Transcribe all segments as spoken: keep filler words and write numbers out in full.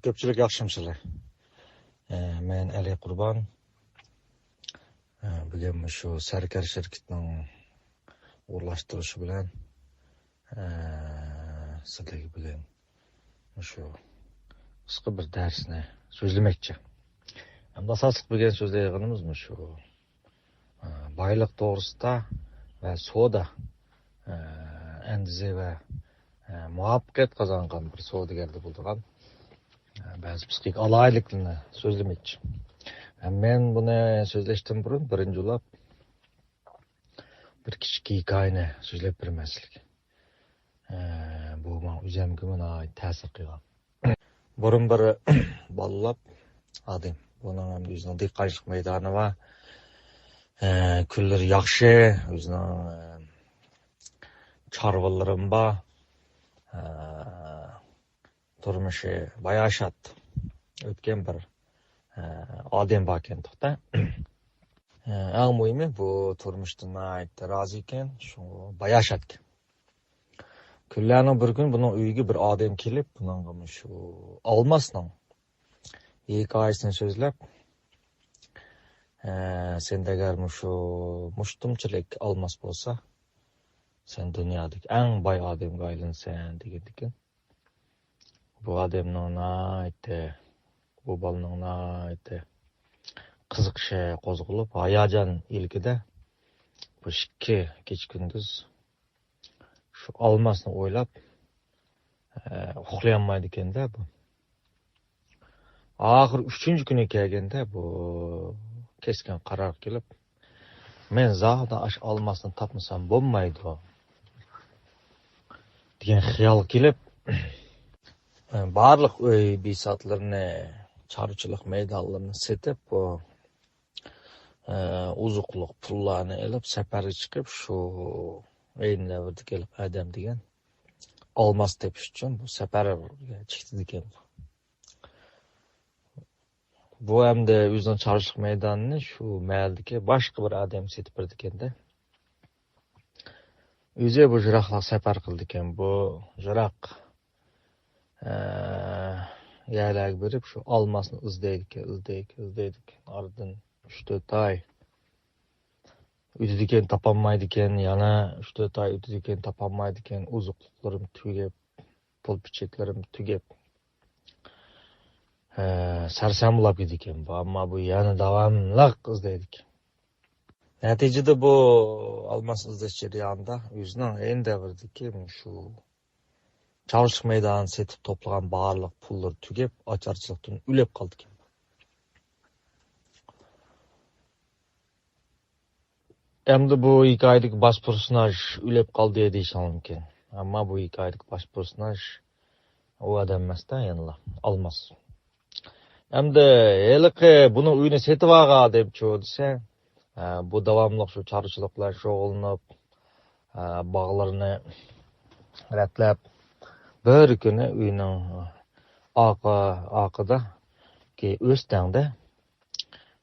كۆپچىلىك ياخشىمۇسىلەر؟ ئە، مەن ئەلى قۇربان. ئە، بۈگۈن مۇشۇ سەركەر شىركىتىنىڭ ئورۇنلاشتۇرۇشى بىلەن، ئە، سىلەرگە بۈگۈن مۇشۇ قىسقا بىر دەرسنى سۆزلىمەكچى. ئەمدى ئاساسلىق بۈگۈن سۆزلەيدىغىنىمىز مۇشۇ، ئە، بايلىق توغرىسىدا ۋە سودا، ئە، ئەندىزە ۋە، ئە، مۇۋەپپەقىيەت قازانغان بىر سودىگەردە بولىدىغان، ئە، بەزى پسىخىك ئالاھىدىلىكلىرىنى سۆزلىمەكچى. ئە، مەن بۇنى سۆزلەشتىن بۇرۇن بىرىنچى بولۇپ بىر كىچىك ھېكايىنى سۆزلەپ بېرىمەن سىلەرگە. ئە، بۇ ماڭا ئۆزۈمگىمۇ ناھايىتى تەسىر قىلغان. بۇرۇن بىر بالىلاپ ئادەم. بۇنىڭ ھەم ئۆزىنىڭ دېھقانچىلىق مەيدانى بار. ئە، كۈنلىرى ياخشى. ئۆزىنىڭ، ئە، چارۋىلىرىمۇ بار. ئە، تۇرمۇشى باياشات ئۆتكەن بىر، ئە، ئادەم باركەن توختا. ئە، ئەڭ مۇھىمى بۇ تۇرمۇشتىن ناھايىتى رازى ئىكەن، شۇ باياشاتكەن. كۈنلەرنىڭ بىر كۈنى بۇنىڭ ئۆيىگە بىر ئادەم كېلىپ، بۇنىڭغا مۇشۇ ئالماسنىڭ ھېكايىسىنى سۆزلەپ، ئە، سەندە ئەگەر مۇشۇ مۇشتۇمچىلىك ئالماس بولسا، سەن دۇنيادىكى ئەڭ باي ئادەمگە ئايلىنىسەن دېگەنىكەن. بۇ ئادەمنىڭ ناھايىتى، بۇ بالىنىڭ ناھايىتى قىزىقىشى قوزغىلىپ، ھاياجان ئىلكىدە بۇ ئىككى كېچە-كۈندۈز شۇ ئالماسنى ئويلاپ، ئە، ئۇخلىيالمايدىكەن-دە بۇ. ئاخىر ئۈچىنچى كۈنى كەلگەندە بۇ كەسكىن قارارغا كېلىپ، مەن زادى ئاشۇ ئالماسنى تاپمىسام بولمايدۇ دېگەن خىيالغا كېلىپ، بارلىق ئۆي بىساتلىرىنى، چارۋىچىلىق مەيدانلىرىنى سېتىپ، بۇ، ئە، ئوزۇقلۇق پۇللارنى ئېلىپ، سەپەرگە چىقىپ، شۇ ئەينى دەۋردىكى ھېلىقى ئادەم دېگەن ئالماس تېپىش ئۈچۈن بۇ سەپەرگە چىقىدىكەن. بۇ ئەمدى ئۆزىنىڭ چارۋىچىلىق مەيدانىنى شۇ مەھەللىدىكى باشقا بىر ئادەمگە سېتىپ بېرىدىكەن-دە. ئۆزى بۇ يىراقلارغا سەپەر قىلىدىكەن. بۇ يىراق، ئە، يەرلەرگە بېرىپ، شۇ ئالماسنى ئىزدەيدىكەن، ئىزدەيدىكەن، ئىزدەيدىكەن. ئارىدىن ئۈچ تۆت ئاي ئۆتىدىكەن، تاپالمايدىكەن، يەنە ئۈچ تۆت ئاي ئۆتىدىكەن، تاپالمايدىكەن. ئوزۇقلۇقلىرىم تۈگەپ، پۇل پىچەكلىرىم تۈگەپ، ھە، سەرسان بولاپ كېتىدىكەن بۇ. ئەمما بۇ يەنە داۋاملىق ئىزدەيدىكەن. نەتىجىدە بۇ ئالماس ئىزدەش جەريانىدا ئۆزىنىڭ ئەينى دەۋردىكى شۇ چارۋىچىلىق مەيدانىدا سېتىپ توپلىغان بارلىق پۇللىرى تۈگەپ، ئاچارچىلىقتىن ئۆلۈپ قالىدىكەن. ئەمدى بۇ ھېكايىدىكى باش پېرسوناژ ئۆلۈپ قالدى دېيىشىڭ مۇمكىن. ئەمما بۇ ھېكايىدىكى باش پېرسوناژ ئۇ ئادەم ئەمەس-تە، يەنىلا ئالماس. ئەمدى ھېلىقى بۇنىڭ ئۆيىنى سېتىۋالغان دەپچۇ دېسە، ئە، بۇ داۋاملىق شۇ چارۋىچىلىق بىلەن شۇغۇللىنىپ، ئە، باغلىرىنى رەتلەپ، بىر كۈنى ئۆينىڭ ئارقا، ئارقىدا، كى-، ئۆستەڭدە،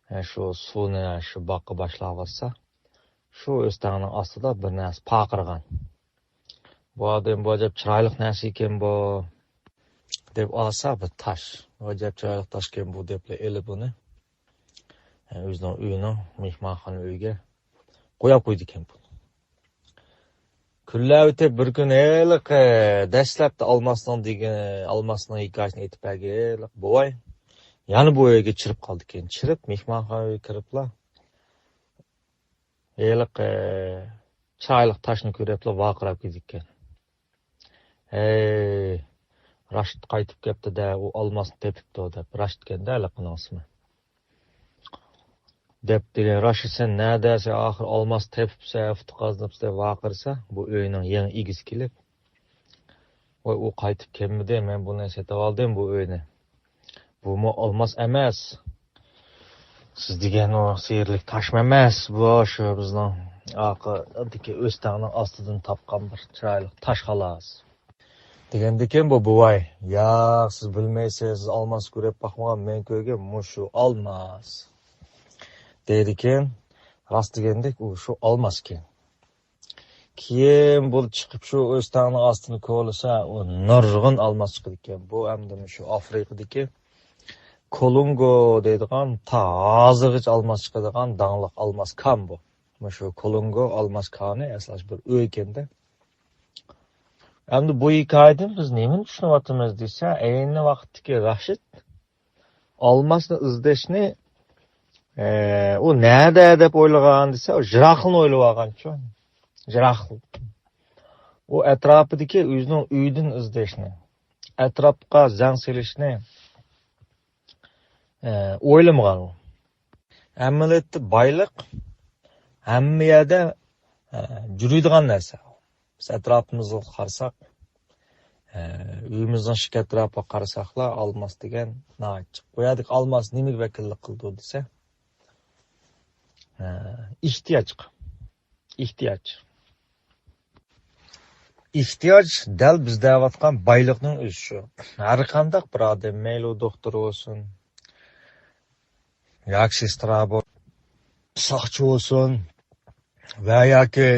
ئە، شۇ سۇنى شۇ باغقا باشلاۋاتسا، شۇ ئۆستەڭنىڭ ئاستىدا بىر نەرسە پارقىرىغان. بۇ ئادەم بۇ ئەجەب چىرايلىق نەرسە ئىكەن بۇ، دەپ ئالسا بىر تاش. بۇ ئەجەب چىرايلىق تاش ئىكەن بۇ دەپلا ئېلىپ ئۇنى، ئە، ئۆزىنىڭ ئۆيىنىڭ مېھمانخانا ئۆيىگە قويۇپ قويىدىكەن بۇنى. كۈنلەر ئۆتۈپ بىر كۈن ھېلىقى دەسلەپتە ئالماسنىڭ دېگەن، ئالماسنىڭ ھېكايىسىنى ئېيتىپ بەرگەن ھېلىقى بوۋاي يەنە بۇ ئۆيگە چىرىپ قالىدىكەن. چىرىپ مېھمانخانىغا كىرىپلا، ھېلىقى چىرايلىق تاشنى كۆرۈپلا ۋارقىراپ كېتىدىكەن. ھەي، راشىت قايتىپ كەپتۇ-دە، ئۇ ئالماسنى تېپىپتۇ دەپ، راشىتكەن-دە ھېلىقىنىڭ ئىسمى. دەپ دېگەن، راشىت سەن نەدە، سەن ئاخىر ئالماس تېپىپسەن، ئۇتۇق قازىنىپسەن دەپ ۋارقىرىسا، بۇ ئۆينىڭ يېڭى ئىگىسى كېلىپ، ۋاي، ئۇ قايتىپ كەلمىدى، مەن بۇنى سېتىۋالدىم بۇ ئۆينى. بۇمۇ ئالماس ئەمەس. سىز دېگەن ئۇ سېھىرلىك تاشمۇ ئەمەس. بۇ شۇ بىزنىڭ ئارقىدىكى ئۆستەڭنىڭ ئاستىدىن تاپقان بىر چىرايلىق تاش خالاس. دېگەندىكىن بۇ بوۋاي، ياق، سىز بىلمەيسىز، سىز ئالماس كۆرۈپ باقمىغان، مەن كۆرگەن مۇشۇ ئالماس. دەيدىكەن، راست دېگەندەك ئۇ شۇ ئالماسكەن. كېيىن بۇ چىقىپ شۇ ئۆستەڭنىڭ ئاستىنى كولىسا، ئۇ نۇرغۇن ئالماس چىقىدىكەن. بۇ ئەمدى شۇ ئافرىقىدىكى كولونگو دەيدىغان، تا ھازىرغىچە ئالماس چىقىدىغان داڭلىق ئالماس كان بۇ. مۇشۇ كولونگو ئالماس كانى ئەسلى بىر ئۆي ئىكەندە. ئەمدى بۇ ھېكايىدىن بىز نېمىنى چۈشىنىۋاتىمىز دېسە، ئەينى ۋاقىتتىكى راشىد ئالماسنى ئىزدەشنى، ئە، ئۇ نەدە دەپ ئويلىغان دېسە، ئۇ يىراقلىقنى ئويلىۋالغانچۇ. يىراقلىق. ئۇ ئەتراپىدىكى ئۆزىنىڭ ئۆيىدىن ئىزدەشنى، ئەتراپقا زەڭ سېلىشنى، ئە، ئويلىمىغان ئۇ. ئەمەلىيەتتە بايلىق ھەممە يەردە، ئە، يۈرىدىغان نەرسە. بىز ئەتراپىمىزغا قارىساق، ئە، ئۆيىمىزنىڭ ئىشىك ئەتراپىغا قارىساقلا، ئالماس دېگەن ناھايىتى جىق. بۇ يەردىكى ئالماس نېمىگە ۋەكىللىك قىلىدۇ دېسە، ئە، ئېھتىياجقا. ئېھتىياج. ئېھتىياج دەل بىز دەۋاتقان بايلىقنىڭ ئۆزى شۇ. ھەر قانداق بىر ئادەم، مەيلى ئۇ دوختۇر بولسۇن، ياكى سېسترا بولسۇن، ساقچى بولسۇن ۋە ياكى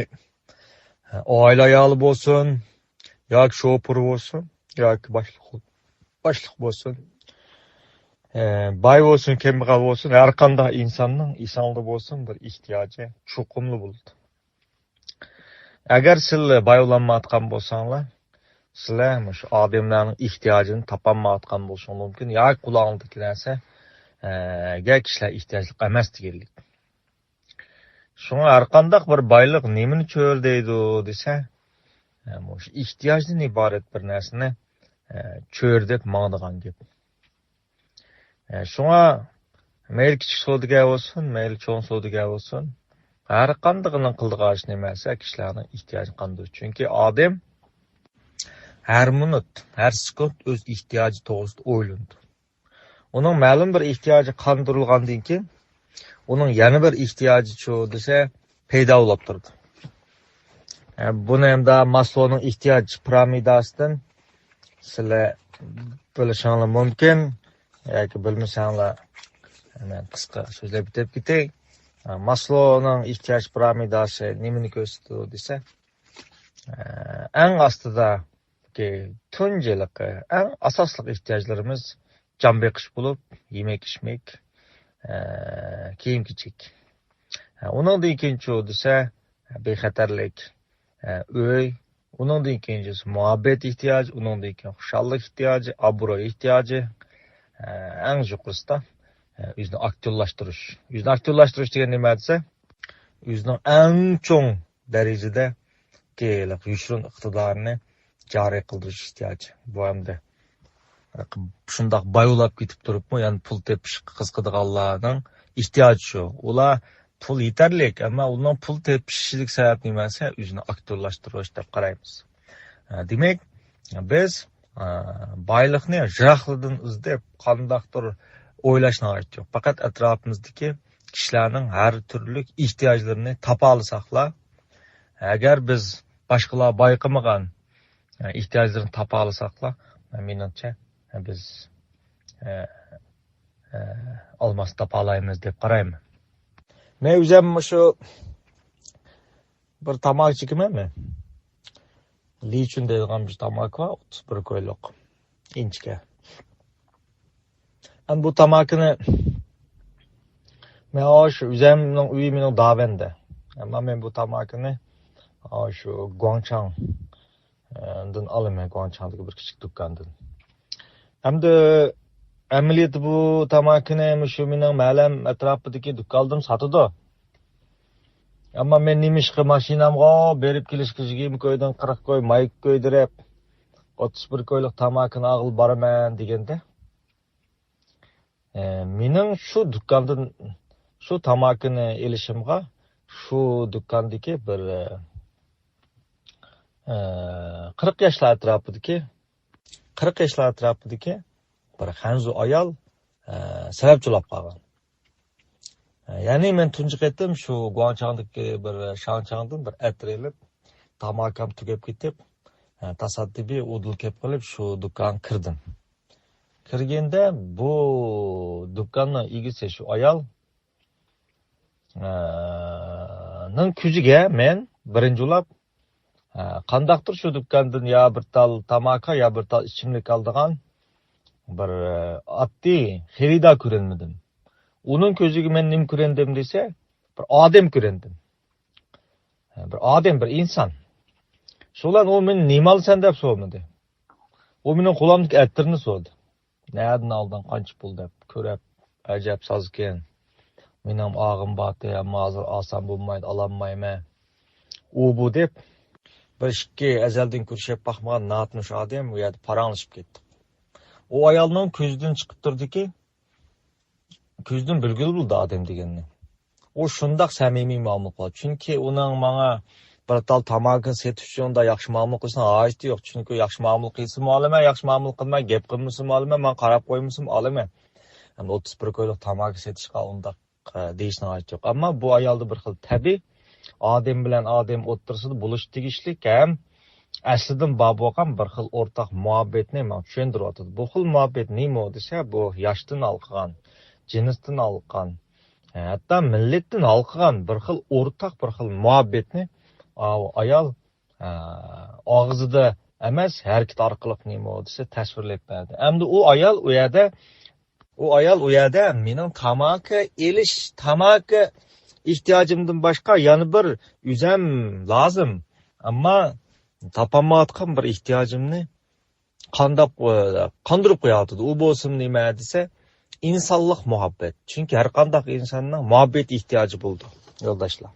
ئائىلە ئايالى بولسۇن، ياكى شوپۇر بولسۇن، ياكى باشلىق، باشلىق بولسۇن، ئە، باي بولسۇن، كەمبەغەل بولسۇن، ھەر قانداق ئىنساننىڭ ئىساندا بولسۇن بىر ئېھتىياجى چوقۇملا بولىدۇ. ئەگەر سىلەر باي بولالمايۋاتقان بولساڭلار، سىلەر مۇشۇ ئادەملەرنىڭ ئېھتىياجىنى تاپالمايۋاتقان بولۇشۇڭ مۇمكىن. ياكى قۇلاقىڭدىكى نەرسە، ئە، گە كىشىلەر ئېھتىياجلىق ئەمەس دېگەنلىك. شۇڭا ھەر قانداق بىر بايلىق نېمىنى چۆرىدەيدۇ دېسە، ئە، مۇشۇ ئېھتىياجدىن ئىبارەت بىر نەرسىنى، ئە، چۆرىدەپ ماڭىدىغان گەپ. ئە، شۇڭا مەيلى كىچىك سودىگەر بولسۇن، مەيلى چوڭ سودىگەر بولسۇن، ھەر قاندىقىنىڭ قىلىدىغان ئىشى نېمە دېسە، كىشىلەرنىڭ ئېھتىياجىنى قاندۇرۇش. چۈنكى ئادەم ھەر مىنۇت، ھەر سېكۇنت ئۆز ئېھتىياجى توغرىسىدا ئويلىنىدۇ. ئۇنىڭ مەلۇم بىر ئېھتىياجى قاندۇرۇلغاندىن كېيىن، ئۇنىڭ يەنە بىر ئېھتىياجىچۇ دېسە، پەيدا بولۇپ تۇرىدۇ. ئە، بۇنى ئەمدى ماسلونىڭ ئېھتىياج پىرامىداسىدىن سىلەر بىلىشىڭلار مۇمكىن. ياكى بىلمىسەڭلار، مەن قىسقا سۆزلەپ ئۆتۈپ كېتەي. ئە، ماسلونىڭ ئېھتىياج پىرامىداسى نېمىنى كۆرسىتىدۇ دېسە، ئە، ئەڭ ئاستىدا تۇنجى ھېلىقى ئەڭ ئاساسلىق ئېھتىياجلىرىمىز جان بېقىش بولۇپ، يېمەك-ئىچمەك، ئە، كىيىم-كېچەك. ئە، ئۇنىڭدىن كېيىنچۇ دېسە، بىخەتەرلىك، ئە، ئۆي، ئۇنىڭدىن كېيىن مۇھەببەت ئېھتىياجى، ئۇنىڭدىن كېيىن خۇشاللىق ئېھتىياجى، ئابرۇي ئېھتىياجى، ئە، ئەڭ يۇقىرىسىدا، ئە، ئۆزىنى ئاكتىۋلاشتۇرۇش. ئۆزىنى ئاكتىۋلاشتۇرۇش دېگەن نېمە دېسە، ئۆزىنىڭ ئەڭ چوڭ دەرىجىدە ھېلىقى يوشۇرۇن ئىقتىدارىنى جارى قىلدۇرۇش ئېھتىياجى. بۇ ئەمدى شۇنداق باي بولاپ كېتىپ تۇرۇپمۇ، يەنە پۇل تېپىشقا قىزىقىدىغانلارنىڭ ئېھتىياجى شۇ. ئۇلار پۇل يېتەرلىك، ئەمما ئۇنىڭ پۇل تېپىشىدىكى سەۋەب نېمە دېسە، ئۆزىنى ئاكتىۋلاشتۇرۇش دەپ قارايمىز. ئە، دېمەك، بىز، ئە، بايلىقنى يىراقلىرىدىن ئىزدەپ، قانداقتۇر ئويلاشنىڭ ھاجىتى يوق. پەقەت ئەتراپىمىزدىكى كىشىلەرنىڭ ھەر تۈرلۈك ئېھتىياجلىرىنى تاپالىساقلا، ئەگەر بىز باشقىلار بايقىمىغان، ئە، ئېھتىياجلىرىنى تاپالىساقلا، مېنىڭچە، بىز، ئە، ئە، ئالماس تاپالايمىز دەپ قارايمەن. مەن ئۆزۈم مۇشۇ بىر تاماكا چېكىمەن مەن. لىچۈن دەيدىغان بىر تاماكا بار، ئوتتۇز بىر كويلۇق، ئىنچىكە. ئەمدى بۇ تاماكىنى مەن ئاشۇ ئۆزۈمنىڭ ئۆيى مېنىڭ داۋەندە. ئەمما مەن بۇ تاماكىنى ئاشۇ گۇاڭچاڭ، ئە، دىن ئالىمەن، گۇاڭچاڭدىكى بىر كىچىك دۇكاندىن. ئەمدى ئەمەلىيەتتە بۇ تاماكىنى مۇشۇ مېنىڭ مەھەللەم ئەتراپىدىكى دۇكاندىن ساتىدۇ. ئەمما مەن نېمىشقا ماشىنامغا بېرىپ كېلىشكە يىگىرمە كويدىن قىرىق كوي مايكا كويدۇرۇپ، ئوتتۇز بىر كويلۇق تاماكىنى ئالغىلى بارىمەن دېگەندە، ئە، مېنىڭ شۇ دۇكاندىن شۇ تاماكىنى ئېلىشىمغا شۇ دۇكاندىكى بىر، ئە، قىرىق ياشلار ئەتراپىدىكى، قىرىق ياشلار ئەتراپىدىكى بىر خەنزۇ ئايال، ئە، سەۋەبچى بولاپ قالغان. ئە، يەنى مەن تۇنجى قېتىم شۇ گۇاڭچاڭدىكى بىر شاڭچاڭدىن بىر ئەتىر ئېلىپ، تاماكام تۈگەپ كېتىپ، ئە، تاسادىپىي ئۇدۇل كەپ قېلىپ شۇ دۇكانغا كىردىم. كىرگەندە بۇ دۇكاننىڭ ئىگىسى شۇ ئايال، ئە، نىڭ كۆزىگە مەن بىرىنچى بولاپ ھە، قانداقتۇر شۇ دۇكاندىن يا بىر تال تاماكا، يا بىر تال ئىچىملىك ئالىدىغان بىر، ئە، ئاددىي خېرىدار كۆرەلمىدىم. ئۇنىڭ كۆزىگە مەن نېمە كۆرەندىم دېسە، بىر ئادەم كۆرەندىم. ھە، بىر ئادەم، بىر ئىنسان. شۇ بىلەن ئۇ مېنى نېمە ئالىسەن دەپ سورىمىدى. ئۇ مېنىڭ قولۇمدىكى ئەتىرنى سورىدى. نەدىن ئالدىڭ، قانچە پۇل دەپ كۆرۈپ، ئەجەب سازكەن. مېنىڭ ئاغىم بارتى، ئەمما ھازىر ئالسام بولمايدۇ، ئالالمايمەن. ئۇ بۇ دەپ بىر ئىككى ئەزەلدىن كۆرۈشۈپ باقمىغان ناتونۇش ئادەم ئۇ يەردە پاراڭلىشىپ كەتتۇق. ئۇ ئايالنىڭ كۆزىدىن چىقىپ تۇردىكى، كۆزىدىن بىلگىلى بولىدۇ ئادەم دېگەننى. ئۇ شۇنداق سەمىمىي مۇئامىلە قىلىدۇ. چۈنكى ئۇنىڭ ماڭا بىر تال تاماكا سېتىش ئۈچۈن ئۇنداق ياخشى مۇئامىلە قىلىشنىڭ ھاجىتى يوق. چۈنكى ياخشى مۇئامىلە قىلسىمۇ ئالىمەن، ياخشى مۇئامىلە قىلماي، گەپ قىلمىسىمۇ ئالىمەن، ماڭا قاراپ قويمىسىمۇ ئالىمەن. ئەمدى ئوتتۇز بىر كويلۇق تاماكا سېتىشقا ئۇنداق، ئە، دېيىشنىڭ ھاجىتى يوق. ئەمما بۇ ئايالدا بىر خىل تەبىئىي ئادەم بىلەن ئادەم ئوتتۇرىسىدا بولۇش تېگىشلىك ھەم ئەسلىدىن بار بولغان بىر خىل ئورتاق مۇھەببەتنى ماڭا چۈشەندۈرۈۋاتىدۇ. بۇ خىل مۇھەببەت نېمە دېسە، بۇ ياشتىن ھالقىغان، جىنستىن ھالقىغان، ھەتتا مىللەتتىن ھالقىغان بىر خىل ئورتاق بىر خىل مۇھەببەتنى ئاۋۇ ئايال، ئە، ئاغزىدا ئەمەس، ھەرىكەت ئارقىلىق نېمە دېسە تەسۋىرلەپ بەردى. ئەمدى ئۇ ئايال ئۇ يەردە، ئۇ ئايال ئۇ يەردە مېنىڭ تاماكا ئېلىش، تاماكا ئېھتىياجىمدىن باشقا يەنە بىر ئۆزەم لازىم. ئەمما تاپالمايۋاتقان بىر ئېھتىياجىمنى قانداق، ئە، قاندۇرۇپ قويۇۋاتىدۇ. ئۇ بولسىمۇ نېمە دېسە، ئىنسانلىق مۇھەببەت. چۈنكى ھەر قانداق ئىنساننىڭ مۇھەببەت ئېھتىياجى بولىدۇ، يولداشلار.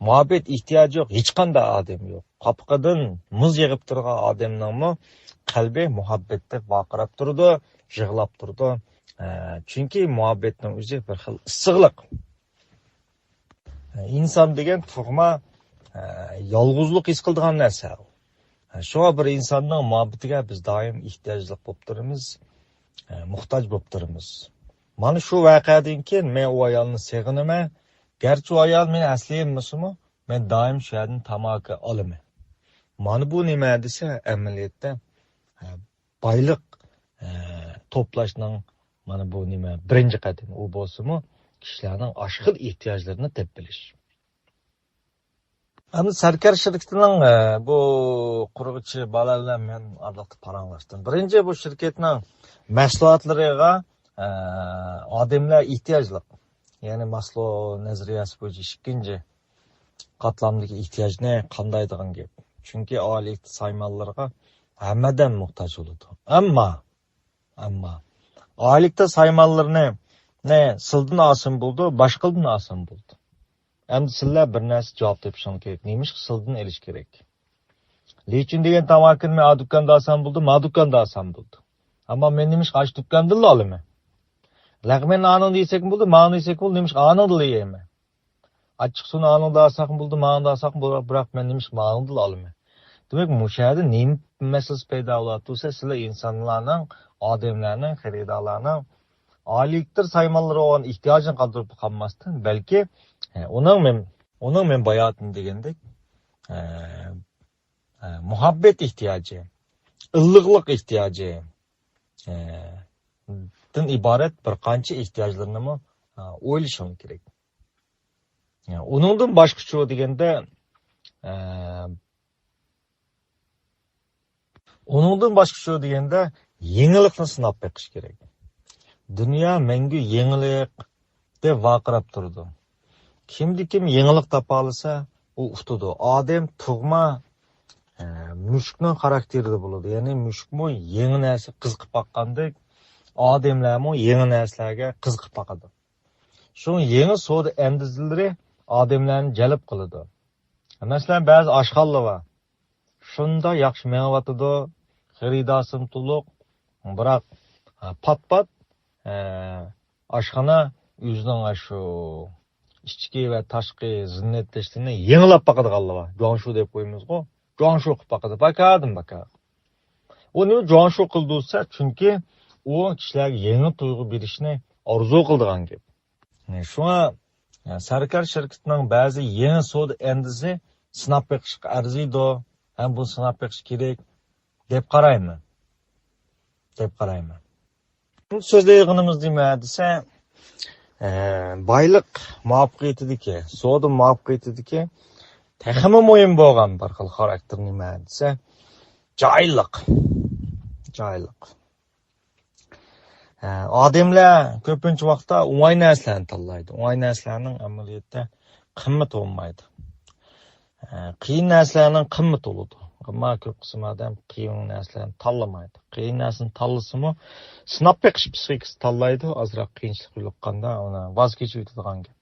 مۇھەببەت ئېھتىياجى يوق ھېچقانداق ئادەم يوق. قاپىقىدىن مۇز يېغىپ تۇرغان ئادەمنىڭمۇ قەلبى مۇھەببەتتە ۋارقىراپ تۇرىدۇ، يىغلاپ تۇرىدۇ. ئە، چۈنكى مۇھەببەتنىڭ ئۆزى بىر خىل ئىسسىقلىق. ئىنسان دېگەن تۇغما، ئە، يالغۇزلۇق ھېس قىلىدىغان نەرسە ئۇ. شۇڭا بىر ئىنساننىڭ مۇھەببىتىگە بىز دائىم ئېھتىياجلىق بولۇپ تۇرىمىز، ئە، موھتاج بولۇپ تۇرىمىز. مانا شۇ ۋەقەدىن كېيىن مەن ئۇ ئايالنى سېغىنىمەن. گەرچە ئۇ ئايال مېنى ئەسلىيەلمىسىمۇ، مەن دائىم شۇ يەردىن تاماكا ئالىمەن. مانا بۇ نېمە دېسە، ئەمەلىيەتتە، ئە، بايلىق، ئە، توپلاشنىڭ مانا بۇ نېمە بىرىنچى قەدىمى. ئۇ بولسىمۇ كىشىلەرنىڭ ئاشۇ خىل ئېھتىياجلىرىنى دەپ بىلىش. ئەمدى سەركار شىركىتىنىڭ، ئە، بۇ قۇرغۇچى بالا بىلەن مەن ئارىلىقتا پاراڭلاشتىم. بىرىنچى، بۇ شىركەتنىڭ مەھسۇلاتلىرىغا، ئە، ئادەملەر ئېھتىياجلىق. يەنى ماسلو نەزەرىيەسى بويىچە ئىككىنچى قاتلامدىكى ئېھتىياجنى قامدايدىغان گەپ. چۈنكى ئائىلە سايمانلىرىغا ھەممە ئادەم موھتاج بولىدۇ. ئەمما، ئەمما ئائىلە سايمانلىرىنى نە سىلدىن ئالسىمۇ بولىدۇ، باشقىلىدىن ئالسىمۇ بولىدۇ. ئەمدى سىلەر بىر نەرسە جاۋاب تېپىشىڭلار كېرەك. نېمىشقا سىلدىن ئېلىش كېرەك؟ لىچىن دېگەن تاماكىنى مەن ئا دۇكاندا ئالسام بولىدۇ، ما دۇكاندا ئالسام بولىدۇ. ئەمما مەن نېمىشقا ئاشۇ دۇكاندىنلا ئالىمەن؟ لەغمەن ئانىڭدا يېسەكمۇ بولىدۇ، مانىڭدا يېسەكمۇ بولىدۇ، نېمىشقا ئانىڭدىلا يەيمەن؟ ئاچچىق سۇنى ئانىڭدا ئالساقمۇ بولىدۇ، مانىڭدا ئالساقمۇ بولىدۇ، بىراق مەن نېمىشقا مانىڭدىلا ئالىمەن؟ دېمەك، مۇشۇ يەردە نېمە مەسىلىسى پەيدا بولۇۋاتىدۇ دېسە، سىلەر ئىنسانلارنىڭ، ئادەملەرنىڭ، خېرىدارلارنىڭ ئائىلە سايمانلىرى بولغان ئېھتىياجىنى قاندۇرۇپ قالماستىن، بەلكى، ئە، ئۇنىڭ مەن، ئۇنىڭ مەن باياتىن دېگەندەك، ئە، ئە، مۇھەببەت ئېھتىياجى، ئىللىقلىق ئېھتىياجى، ئە، دىن ئىبارەت بىر قانچە ئېھتىياجلىرىنىمۇ، ئە، ئويلىشىڭ كېرەك. ئە، ئۇنىڭدىن باشقىچۇ دېگەندە، ئە، ئۇنىڭدىن باشقىچۇ دېگەندە، يېڭىلىقنى سىناپ بېقىش كېرەك. دۇنيا مەڭگۈ يېڭىلىق دەپ ۋارقىراپ تۇرىدۇ. كىمدە كىم يېڭىلىق تاپالىسا، ئۇ ئۇتىدۇ. ئادەم تۇغما، ئە، مۈشۈكنىڭ خاراكتېرىدا بولىدۇ. يەنى مۈشۈكمۇ يېڭى نەرسە قىزىقىپ باققاندەك، ئادەملەرمۇ يېڭى نەرسىلەرگە قىزىقىپ باقىدۇ. شۇڭا يېڭى سودا ئەندىزىلىرى ئادەملەرنى جەلپ قىلىدۇ. مەسىلەن، بەزى ئاشخانىلار بار. شۇنداق ياخشى مېڭىۋاتىدۇ، خېرىدارسىمۇ تولۇق، بىراق، ھە، پات-پات، ھە، ئاشخانا ئۆزىنىڭ شۇ ئىچكى ۋە تاشقى زىننەتلىشلىرىنى يېڭىلاپ باقىدىغانلار بار. جۇاڭشۇ دەپ قويىمىزغۇ، جۇاڭشۇ قىلىپ باقىدۇ، پاكادىن پاكا. ئۇ نېمە جۇاڭشۇ قىلىدۇ دېسە، چۈنكى ئۇ كىشىلەرگە يېڭى تۇيغۇ بېرىشنى ئارزۇ قىلىدىغان گەپ. شۇڭا، سەركار شىركىتىنىڭ بەزى يېڭى سودا ئەندىزىسى سىناپ بېقىشقا ئەرزىيدۇ ھەم بۇنى سىناپ بېقىش كېرەك دەپ قارايمەن. دەپ قارايمەن. سۆزلەيدىغىنىمىز نېمە دېسە، ئە، بايلىق مۇۋەپپەقىيىتىدىكى، سودا مۇۋەپپەقىيىتىدىكى تېخىمۇ مۇھىم بولغان بىر خىل خاراكتېر نېمە دېسە، جاھىللىق. جاھىللىق. ئادەملەر كۆپىنچە ۋاقىتتا ئوڭاي نەرسىلەرنى تاللايدۇ. ئوڭاي نەرسىلەرنىڭ ئەمەلىيەتتە قىممىتى بولمايدۇ. قىيىن نەرسىلەرنىڭ قىممىتى بولىدۇ. ئەمما كۆپ قىسىم ئادەم قىيىن نەرسىلەرنى تاللىمايدۇ. قىيىن نەرسىنى تاللىسىمۇ، سىناپ بېقىش پسىخىكىسى تاللايدۇ. ئازراق قىيىنچىلىق يولۇققاندا ئۇنى ۋاز كېچىۋېتىدىغان گەپ.